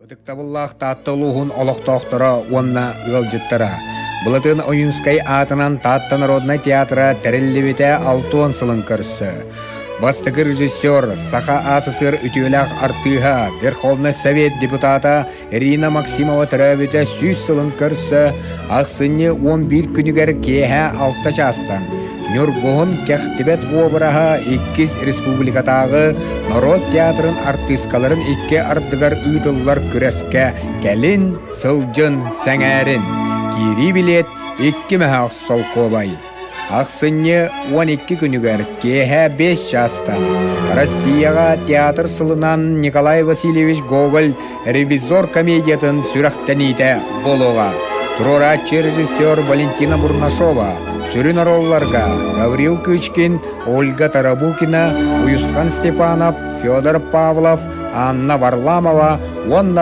Ытыктабыллаах Таатта улууһун олохтоохторо уонна ыалдьыттара! Былатыан Ойуунскай аатынан Таатта народнай театра тэриллибитэ 60 сылын көрсө. Бастакы режиссер, Саха АССР үтүөлээх артыыһа, Верховнай Совет депутата Ирина Максимова төрөөбүтэ 100 сылын көрсө ахсынньы 11 күнүгэр киэһэ 6 чаастан Ньургуһун кэхтибэт уобараһа иккис республикатааҕы норуот театрын артыыскаларын икки ардыгар ыытыллар күрэскэ кэлин сылдьын сэҥээрин киирии билиэт икки мөһөөх солкуобай Ахсынньы 12 күнүгэр киэһэ 5 чаастан Россияҕа театр сылынан Николай Васильевич Гоголь «Ревизор» комедиятын сүрэхтэниитэ буолуоҕа. Туруорааччы режиссер Валентина Бурнашова, сүрүн оруолларга Гаврил Кычкин, Ольга Тарабукина, Уйусхан Степанов, Федор Павлов, Анна Варламова уонна.